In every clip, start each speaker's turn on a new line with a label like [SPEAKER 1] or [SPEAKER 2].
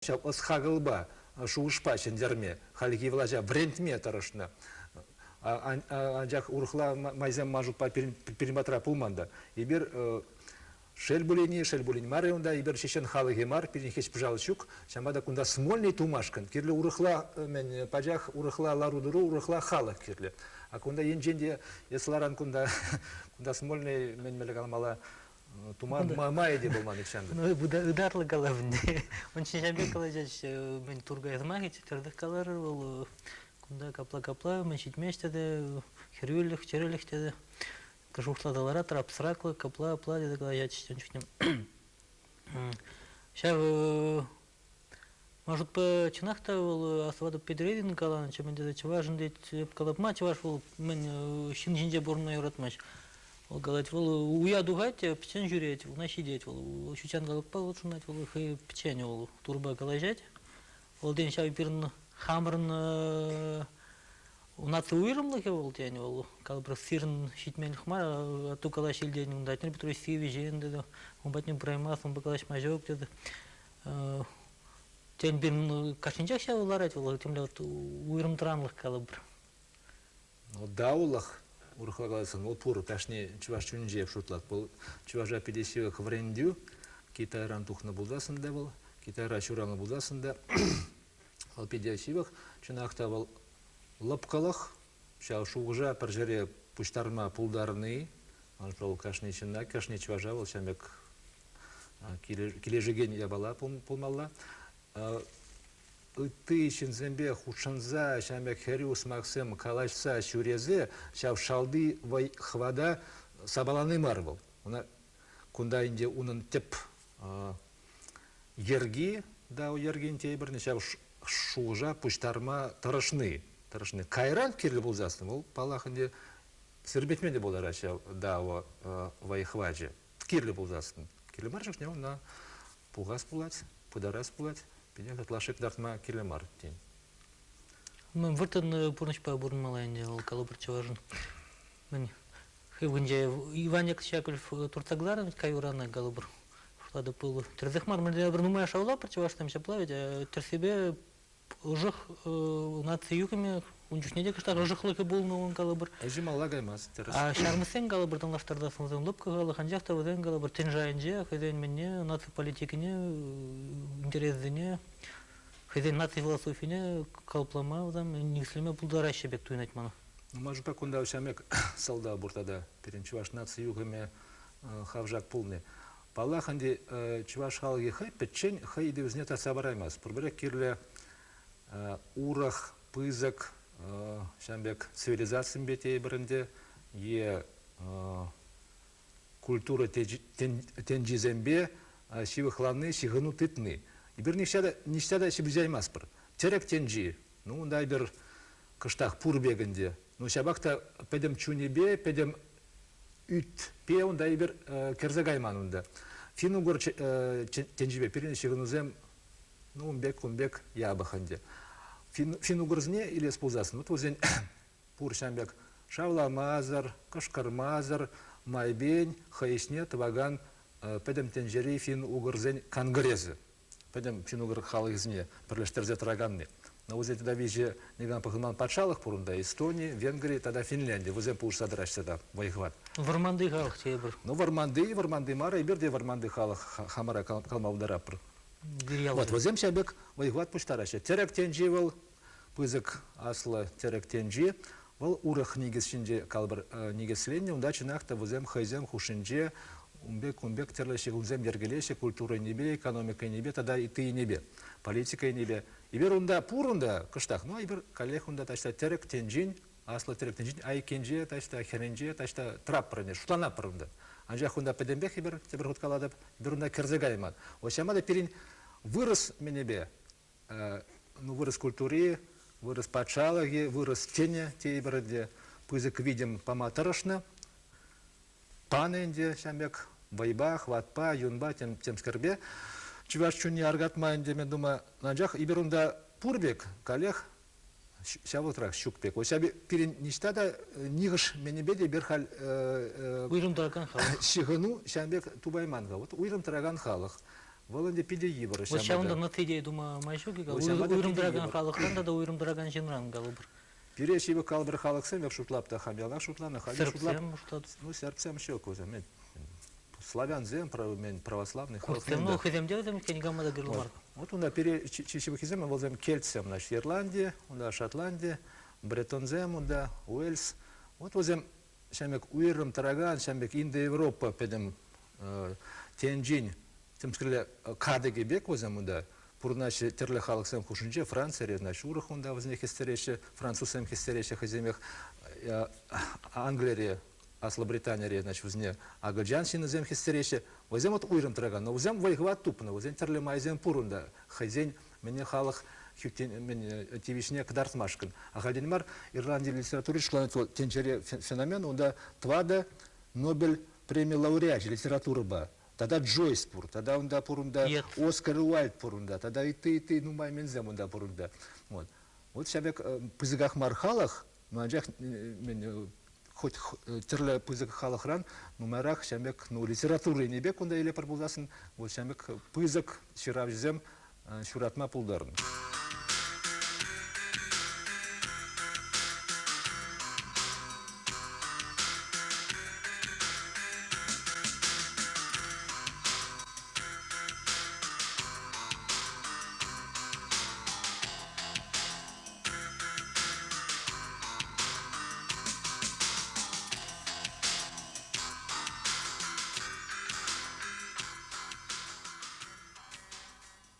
[SPEAKER 1] Ҫав ӑс-хакӑлпа, шухӑшпа ҫӗнтерме, хальхи влаҫа вӗрентме тӑрӑшнӑ. Анчах урӑхла майсем ман шутпа пирӗн патра пулман та. Эпир шел пулин-и, шел пулин мар-и унта, эпир чечен халӑхӗ мар, пирӗн хӗҫ-пӑшал ҫук. Ҫавӑнпа та кунта Смольный тумашкӑн кирлӗ урӑхла, мӗн, пачах урӑхла лару-тӑру, урӑхла халӑх кирлӗ. А кунта енчен те эс ларан кунта, кунта Смольный, мӗн мӗнле каламалла, Тума майӗ те пулман нихҫан та.
[SPEAKER 2] Ну, ытарлӑ калавне. Он ҫинчен пек калаҫать, мӗн Тургай сӑмахӗ тӗртӗх каларӑр вӑл кунта капла-капла, мӗн ҫитмест тете, хӗрӳлӗх, чӗрӗлӗх тете. Шухӑшласа ларатӑр, абстрактлӑ, капла-апла тесе калаҫать ун чухне. Ҫав ман шутпа, чӑнах та вӑл Асватов Петревин каланӑччӗ, мӗн тесе чӑвашӑн тет, эп калап чӑваш вӑл мӗн ҫын ҫинче пурӑнма юратмасть. Вӑл калать, вӑл уя тухать, пӗччен ҫӳрет, уна ҫитет вӑл. Ҫутҫанталӑкпа хутшӑнать, вӑл хӑй пӗччен вӑл турпа калаҫать. Вӑл тен ҫав пирӗн хамӑрӑн наци уйрӑмлӑхӗ вӑл тен, вӑл калӑпӑр сирӗн ҫитменлӗх мар, атту калаҫ илтен, унта Атнер Петрович сивӗ ҫын, ун патне пыраймасть, унпа калаҫма ҫук тет. Тен, пирӗн кашнинчех ҫав ларать вӑл, темле вот уйрӑм тӑранлӑх калӑпӑр.
[SPEAKER 1] Ну, даулӑх, урӑхла каласан, вӑл пур, кашни чӑваш чунӗнче шутлать. Вӑл чӑваша питӗ ҫывӑх вӗрентӳ, Китайран тухнӑ пулсассӑн та вӑл, Китайра ҫуралнӑ пулсассӑн та вӑл питӗ ҫывӑх. Чӑнах та вӑл лӑпкӑлӑх, ҫав шухӑша пӗр ҫӗре пуҫтарма пултарни, вӑл кашни ҫынна, кашни чӑваша вӑл ҫавӑн пек килӗшекен япала пулмалла. Ытти ҫынсемпе хутшӑнса, ҫавӑн пек хӗрӳ сӑмахсем калаҫса ҫӳресе ҫав шалти вӑй-хӑвата сапалани мар вӑл. Ӑна кунта ӗнтӗ унӑн тӗп йӗрки да йӗркин тепӗрне ҫав шухӑша пуҫтарма тӑрӑшни. Тӑрӑшни. Кайран кирлӗ пулсассӑн вӑл, паллах, ӗнтӗ сирпӗтме те пултарать ҫав дао вӑй-хӑвачӗ. Кирлӗ пулсассӑн. Кирлӗ мар чухне ӑна пухас пулать, пытарас пулать, питех ытлашши кӑтартма кирлӗ мар, тен.
[SPEAKER 2] Мӗн вӑрттӑн пурнӑҫпа пурӑнмалла ӗнтӗ вӑл калӑпӑр чӑвашӑн. Мӗн хывӑнче Иван Яковлев туртса кӑларнӑ каюрана калӑпӑр. Шутлатӑп пыл. Тӗрӗсех мар, мӗнле пӗр нумай шавлапӑр чӑвашсем ҫапла ведь тӗрсипе ӑшӑх наци юхӑмӗ ун чухне те кӑштах ӑшӑхлӑхӗ пулнӑ ун калӑпӑр.
[SPEAKER 1] Ӗҫӗ малла каймасть, тӗрӗс.
[SPEAKER 2] А ҫармӑссен калӑпӑр танлаштарсассӑн вӗсем лӑпкӑ халӑх, анчах та вӗсен калӑпӑр тӗн шайӗнче хӑйсен мӗнне, наци политикине, интересӗсене, хӑйсен наци философине калӑплама вӗсем никӗслеме пултараҫҫӗ пек туйӑнать мана.
[SPEAKER 1] Ну, ман кунта ҫамек сӑлтав пур тата пирӗн чӑваш наци юхӑмӗ хавшак пулни. Паллах ӗнтӗ, чӑваш халӑхӗ хӑй пӗччен хӑй ыйтӑвӗсене татса параймасть. Пурпӗрех кирлӗ урӑх пысӑк ҫавӑн пек цивилизацисемпе тейӗпӗр ӗнтӗ е культура тӗнчисемпе ҫывӑхланни, ҫыхӑну тытни. Эпир ниҫта та, ниҫта та ҫыпӑҫаймастпӑр. Тӗрӗк тӗнчи, ну унта эпир кӑштах пур пек ӗнтӗ. Ну ҫапах та пӗтӗм чунӗпе, пӗтӗм ӳтпе унта эпир кӗрсе кайман унта. Финн-угор тӗнчипе пирӗн ҫыхӑнусем ну ун пек, кун пек япӑх ӗнтӗ. Финн-угорсене илес пулсассӑн, вот вӗсен пур ҫавӑн пек шавламасӑр, кӑшкӑрмасӑр майпен хӑй ӗҫне тӑвакан пӗтӗм тӗнчери финн-угорсен конгресӗ. Пӗтӗм финн-угор халӑхӗсене пӗрлештерсе тӑраканни. Но вӗсен тата виҫӗ никам пӑхӑнман патшалӑх пур унта. Эстони, Венгри тата Финлянди. Вӗсем пулӑшса тӑраҫҫӗ та вӑй-хӑват.
[SPEAKER 2] Вӑрманти халӑх тейӗпӗр.
[SPEAKER 1] Ну, вӑрманти, вӑрманти мар, эпир те вӑрманти халӑх хамӑра калма пултаратпӑр. Вот вӗсем ҫав пек вӑй-хӑват пуҫтараҫҫӗ. Тӗрӗк тӗнчи вӑл пысӑк аслӑ тӗрӗк тӗнчи. Вӑл урӑх никӗс ҫинче калӑпӑр никӗсленнӗ. Унта чӑнах та вӗсем хӑйсем хушшинче ун пек кун пек тӗрлӗ ҫыхӑнусем йӗркелеҫҫӗ культура енӗпе, экономика енӗпе тата ытти енӗпе, политика енӗпе. Эпир унта пур унта кӑштах, но эпир каллех унта таҫта тӗрӗк тӗнчин, аслӑ тӗрӗк тӗнчин айккинче, таҫта хӗрринче, таҫта тӑраппӑр ӗнтӗ, шутланатпӑр унта. Анчах унта пӗтӗмпех эпир, тепӗр хут калатӑп, эпир унта кӗрсе кайман. Вот ҫавӑнпа та пирӗн вырӑс мӗнӗпе ну, вырӑс культури, вырӑс патшалӑхӗ, вырӑс тӗнӗ тейӗпӗр ӗнтӗ, пысӑк витӗм пама тӑрӑшнӑ. Панӑ ӗнтӗ ҫавӑн пек вӑйпа, хӑватпа, юнпа, темскерпе. Чӑваш чунне аркатма ӗнтӗ мен тума. Анчах эпир унта пур пек, каллех ҫав вӑхӑтрах ҫук пек. Вот ҫав пирӗн ниҫта та нихӑш менӗпе те эпир халь
[SPEAKER 2] уйрӑм тӑракан халӑх.
[SPEAKER 1] Ҫыхӑну ҫавӑн пек тупайман-ха. Вот уйрӑм тӑракан халӑх. Вӑл ӗнтӗ питӗ йывӑр.
[SPEAKER 2] Вот ҫавӑнта наци идея тума май ҫук-и? Уйрӑм тӑракан халӑхран тата уйрӑм тӑракан ҫынран калӑпӑр.
[SPEAKER 1] Пире ҫывӑх калӑпӑр халӑхсем пек шутлап та хам яланах шутланӑ.
[SPEAKER 2] Сербсем шутлат.
[SPEAKER 1] Ну, сербсем ҫук вӗсем. Славянсем, православный
[SPEAKER 2] халӑхсем. Ну, хӑйсем те вӗсем никама та кирлӗ мар.
[SPEAKER 1] Вот унта пире чи ҫывӑххисем вӗсем кельтсем, значит, Ирланди, унта Шотланди, бретонсем унта, Уэльс. Вот вӗсем ҫав пек уйрӑм тӑракан, ҫав пек Индо-Европа пӗтӗм тӗнчин темскерле катӑкӗ пек вӗсем унта пурӑнаҫҫӗ тӗрлӗ халӑхсем хушшинче. Францире, значит, урӑх унта вӗсене хӗстереҫҫӗ, французсем хӗстереҫҫӗ хӑйсемех. Англире, Аслӑ Британире, значит, вӗсене акӑлчан ҫыннисем хӗстереҫҫӗ. Вӗсем вот уйрӑм тӑракан, но вӗсем вӑй-хӑват тупнӑ, вӗсен тӗрлӗ майсем пур унта. Хӑйсен мӗне халӑх тивӗҫне кӑтартмашкӑн. Ахальтен мар Ирланди литератури шутланать вӑл тӗнчере феномен, унта тӑватӑ Нобель преми лауреачӗ литературӑпа. Тата Джойс пур, тата унта пур унта Оскар Уайльд пур унта, тата ытти-ытти нумай менсем унта пур унта. Вот. Вот ҫав пек пысӑках мар халӑх, но анчах хоть тӗрлӗ пысӑк халӑхран нумайрах ҫав пек ну, литература енӗпе кунта илепӗр пулсассӑн, вот ҫав пек пысӑк ҫыравҫӑсем ҫуратма пултарнӑ.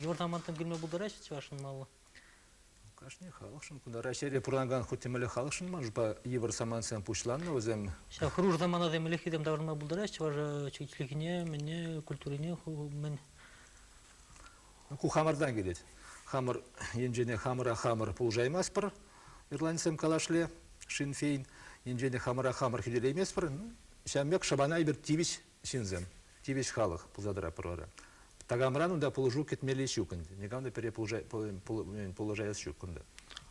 [SPEAKER 2] Йывӑр самантсем килме пултараҫҫӗ чӑвашӑн малла?
[SPEAKER 1] Кашни халӑхшӑн кунта Раҫҫейре пурӑнакан хуть те мӗнле халӑхшӑн маншӑпа йывӑр самантсем пуҫланнӑ вӗсем.
[SPEAKER 2] Ҫав хӑрушӑ саманасем ӗлӗкхисем таврӑнма пултараҫҫӗ чӑваш чӗлхине, мӗнне, культурине, мӗн.
[SPEAKER 1] Ку хамӑртан килет. Хамӑр енчене хамӑра хамӑр пулӑшаймастпӑр, ирландецсем калашле, Шин Фейн енчене хамӑра хамӑр хӳтӗлейместпӗр. Ҫавӑн пек шӑпана эпир тивӗҫ ҫынсем, тивӗҫ халӑх пулса тӑратпӑр вара. Такамран унта пулӑшу кӗтмелли ҫук ӗнтӗ. Никам та пире пулӑшаяс ҫук кунта.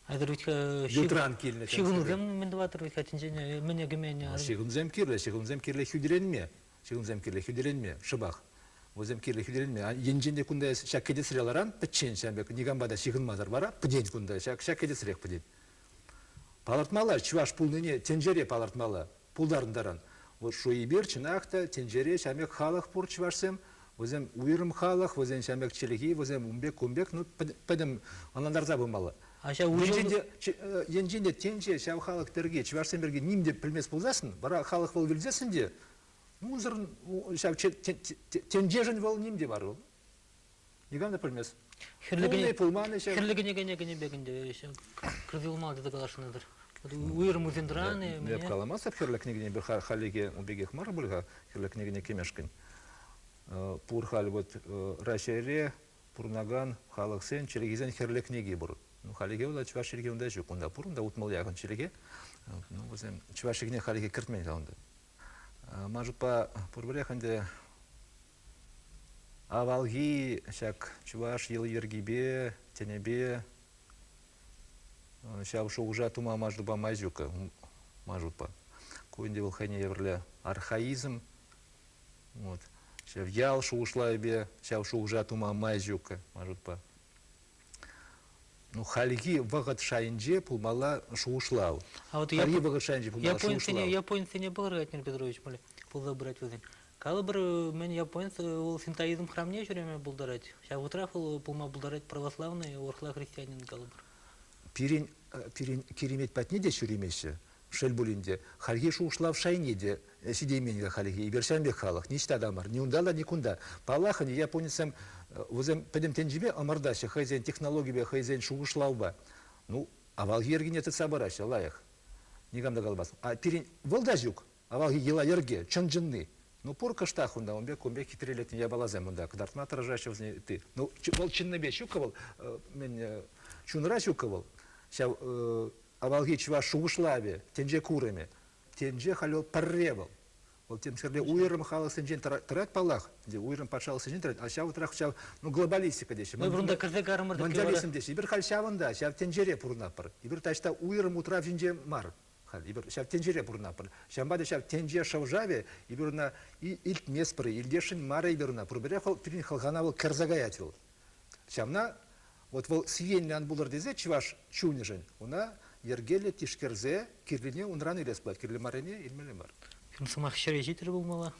[SPEAKER 2] Айтӑр ведь
[SPEAKER 1] Ютран килнӗ.
[SPEAKER 2] Ҫыхӑнусем мӗн тӑватӑр ведь-ха тӗнчене мӗне кӗмен?
[SPEAKER 1] Ҫыхӑнусем кирлӗ, ҫыхӑнусем кирлӗ хӳтӗленме. Ҫыхӑнусем кирлӗ хӳтӗленме, шӑпах. Вӗсем кирлӗ хӳтӗленме. Енчен те кунта эс ҫак кӗтесре ларан, пӗччен ҫавӑн пек никампа та ҫыхӑнмасӑр вара пӗтет кунта, ҫак, ҫак кӗтесрех пӗтет. Палӑртмалла, чӑваш пулнине тӗнчере палӑртмалла. Пултарнӑ таран. Вот Шуйбир, чӑнах та, тӗнчере ҫавӑн пек халӑх пур чӑвашсем. Вӗсем уйрӑм халӑх, вӗсен ҫавӑн пек чӗлхи, вӗсем ун пек, кун пек, ну, пӗтӗм ӑнлантарса пымалла.
[SPEAKER 2] А ҫав
[SPEAKER 1] Енчен те тӗнче ҫав халӑх пирки, чӑвашсем пирки ним те пӗлмест пулсассӑн, вара халӑх вӑл вилсессӗн те, унсӑрӑн ҫав тӗнчешӗн вӑл ним те мар вӑл. Никам та пӗлмест.
[SPEAKER 2] Хӗрлӗ пулман ҫав. Хӗрлӗ кӗнекене кӗнӗ пек ӗнтӗ кӗрсе тесе каласшӑн-тӑр. Уйрӑм ӳсентӑран-и?
[SPEAKER 1] Эп каламастӑп хӗрлӗ кӗнекене пӗр хальлӗхе ун пекех мар пуль-ха хӗрлӗ кӗнекене кӗмешкӗн. Пур халь вот Раҫҫейре пурӑнакан халӑхсен чӗлхисен хӗрлӗ кӗнеки пур. Ну, хальлӗхе унта чӑваш чӗлхи унта ҫук. Унта пур, унта 60 яхӑн чӗлхе. Ну, вӗсем чӑваш чӗлхине хальлӗхе кӗртмен-ха унта. Ман шутпа, пурпӗрех ӗнтӗ авалхи ҫак чӑваш йӑли-йӗркипе, тӗнӗпе ҫав шухӑша тума ман шутпа май ҫук. Ман шутпа. Ку ӗнтӗ вӑл хӑйне евӗрлӗ архаизм. Вот. Ҫав ял шухӑшлавӗпе ҫав шухӑша тума май ҫук, ман шутпа. Ну, хальхи вӑхӑт шайӗнче пулмалла шухӑшлав.
[SPEAKER 2] А вот
[SPEAKER 1] хальхи вӑхӑт шайӗнче пулмалла
[SPEAKER 2] японцене, японцене пӑхӑр, Владимир Петрович, пулса пырать вӗсен. Калӑпӑр, мӗн японец вӑл синтоизм храмне ҫӳреме пултарать. Ҫав вӑхӑтрах вӑл пулма пултарать православный урӑхла христианин калӑпӑр.
[SPEAKER 1] Пирӗн, пирӗн киремет патне те ҫӳремеҫҫӗ. Шел пулин те, хальхи шухӑшлав шайне те ҫитеймен-ха хальхи. Эпир ҫавӑн пек халӑх, ниҫта та мар, ни унта та, ни кунта. Паллах, ӗнтӗ японецсем вӗсем пӗтӗм тӗнчипе ӑмӑртаҫҫӗ хӑйсен технологипе, хӑйсен шухӑшлавпа. Ну, авалхи йӗркене тытса параҫҫӗ, лайӑх. Никам та каламасть. А пирӗн вӑл та ҫук. Авалхи йӑла-йӗрке, чӑн-чӑнни. Ну, пур кӑштах унта, ун пек, кун пек хитрелетнӗ япаласем унта кӑтартма тӑрӑшаҫҫӗ вӗсене ытти. Ну, вӑл чӑннипе ҫук-ха вӑл, мӗн, чунра ҫук-ха вӑл. Ҫав авалхи чӑваш шухӑшлавӗ, тӗнче курӑмӗ. Тӗнче халь вӑл пӗрре вӑл. Вӑл темскерле уйрӑм халӑхсенчен тӑрать паллах, уйрӑм патшалӑхсенчен тӑрать, а ҫав вӑхӑтрах ҫав ну, глобалистика теҫҫӗ.
[SPEAKER 2] Мы вырӑнта кӗрсе карӑмӑр.
[SPEAKER 1] Монdiализм теҫҫӗ. Эпир халь ҫавӑнта, ҫав тӗнчере пурӑнатпӑр. Эпир таҫта уйрӑм утрав ҫинче мар. Халь эпир ҫав тӗнчере пурӑнатпӑр. Ҫавӑнпа та ҫав тӗнче шӑв-шавӗ эпир ӑна илтместпӗр, илтесшӗн мар эпир ӑна. Пурпӗрех вӑл пирӗн хӑлхана вӑл кӗрсе каять вӑл. Ҫавна вот вӑл сиенлӗ ан пултӑр тесе чӑваш чунӗшӗн ӑна йӗркеллӗ тишкерсе кирлине унран илес пулать, кирлӗ маррине илмелле мар.
[SPEAKER 2] Сӑмах ҫӗре ҫитрӗ пулмалла.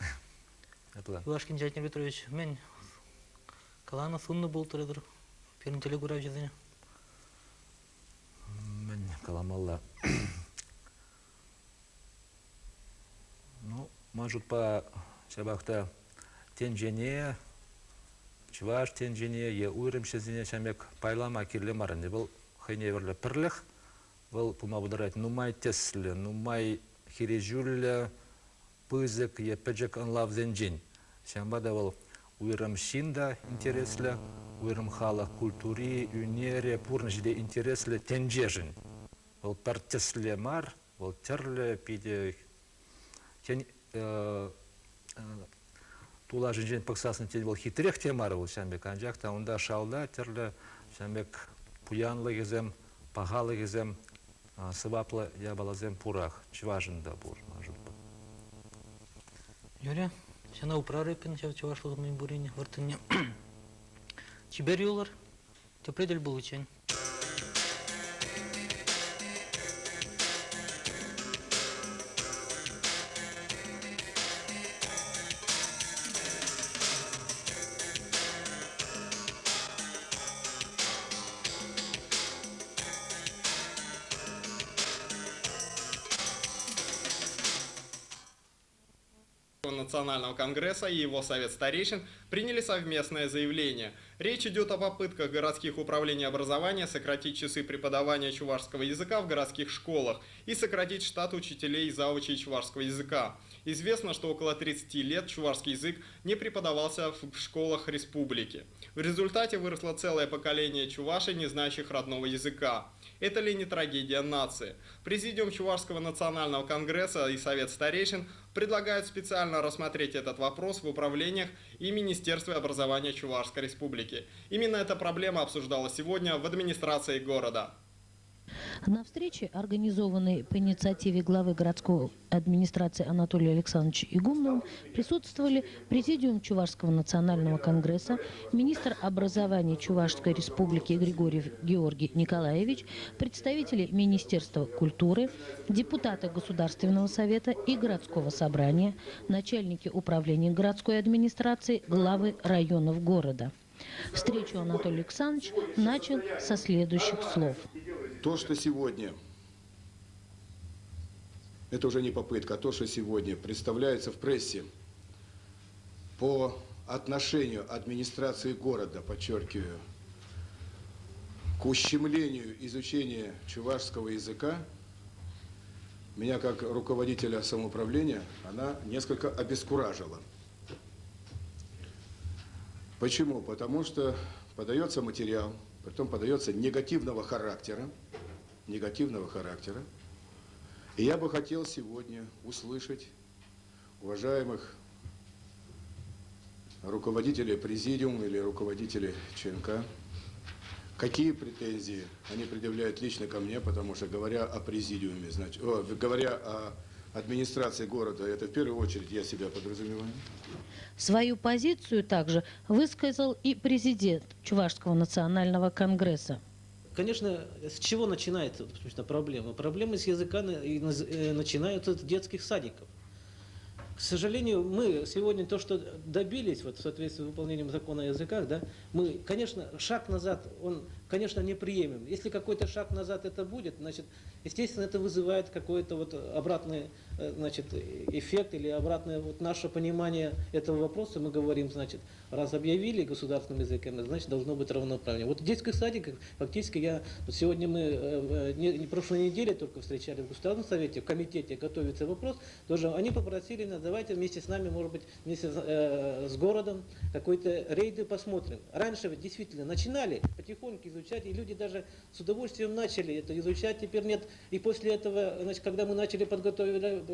[SPEAKER 1] Апла.
[SPEAKER 2] Юлашкинчен Атнер Петрович, мӗн каланӑ, суннӑ пултӑр пирӗн телекуравҫӑсене?
[SPEAKER 1] Мӗн каламалла? Ну, ман шутпа, ҫапах та тӗнчене, чӑваш тӗнчине е уйрӑм ҫынсене ҫав пек пайлама кирлӗ мар ӗнтӗ. Вӑл хӑйне евӗрлӗ пӗрлӗх, вӑл пулма пултарать нумай тӗслӗ, нумай хирӗҫӳллӗ, пысӑк е пӗчӗк ӑнлавсенчен. Ҫавӑнпа та вӑл уйрӑм ҫын та интереслӗ, уйрӑм халӑх культури, ӳнерӗ, пурнӑҫӗ те интереслӗ тӗнчешӗн. Вӑл пӗр тӗслӗ мар, вӑл тӗрлӗ, питӗ тен, тулашӗнчен пӑхсассӑн тен вӑл хитрех те мар вӑл ҫавӑн пек, анчах та унта шалта тӗрлӗ ҫавӑн пек пуянлӑхӗсем, пахалӑхӗсем, сӑваплӑ япаласем пурах, чӑвашӑн та пур, ман шутпа.
[SPEAKER 2] Юрӗ, ҫана упрар эппин ҫав чӑвашлӑх мӗн пурин вӑрттӑнне. Чипер юлӑр, тепре тӗл пуличчен.
[SPEAKER 3] Национального конгресса и его совет старейшин приняли совместное заявление. Речь идет о попытках городских управлений образования сократить часы преподавания чувашского языка в городских школах и сократить штат учителей и завучей чувашского языка. Известно, что около 30 лет чувашский язык не преподавался в школах республики. В результате выросло целое поколение чувашей, не знающих родного языка. Это ли не трагедия нации? Президиум Чувашского национального конгресса и Совет старейшин предлагают специально рассмотреть этот вопрос в управлениях и Министерстве образования Чувашской Республики. Именно эта проблема обсуждалась сегодня в администрации города.
[SPEAKER 4] На встрече, организованной по инициативе главы городской администрации Анатолия Александровича Игумнова, присутствовали Президиум Чувашского национального конгресса, министр образования Чувашской республики Григорьев Георгий Николаевич, представители Министерства культуры, депутаты Государственного совета и городского собрания, начальники управления городской администрации, главы районов города. Встречу Анатолий Александрович начал со следующих слов.
[SPEAKER 5] То, что сегодня, это уже не попытка, а то, что сегодня представляется в прессе по отношению администрации города, подчеркиваю, к ущемлению изучения чувашского языка, меня как руководителя самоуправления она несколько обескуражила. Почему? Потому что подается материал, притом подается негативного характера, негативного характера. И я бы хотел сегодня услышать уважаемых руководителей президиума или руководителей ЧНК, какие претензии они предъявляют лично ко мне, потому что говоря о президиуме, значит, о, говоря о администрации города, это в первую очередь я себя подразумеваю.
[SPEAKER 4] Свою позицию также высказал и президент Чувашского национального конгресса.
[SPEAKER 6] Конечно, с чего начинается проблема? Проблемы с языка начинаются с детских садиков. К сожалению, мы сегодня то, что добились вот, в соответствии с выполнением закона о языках, да, мы, конечно, шаг назад, он, конечно, не приемлем. Если какой-то шаг назад это будет, значит, естественно, это вызывает какой-то вот обратный, значит, эффект или обратное вот наше понимание этого вопроса. Мы говорим, значит, раз объявили государственным языком, значит, должно быть равноправие. Вот в детских садиках фактически я, вот сегодня мы не, не прошлой неделе только встречали в Государственном совете, в комитете готовится вопрос, тоже они попросили нас, давайте вместе с нами, может быть, вместе с городом какой-то рейды посмотрим. Раньше ведь действительно начинали потихоньку изучать, и люди даже с удовольствием начали это изучать, теперь нет. И после этого, значит, когда мы начали подготовить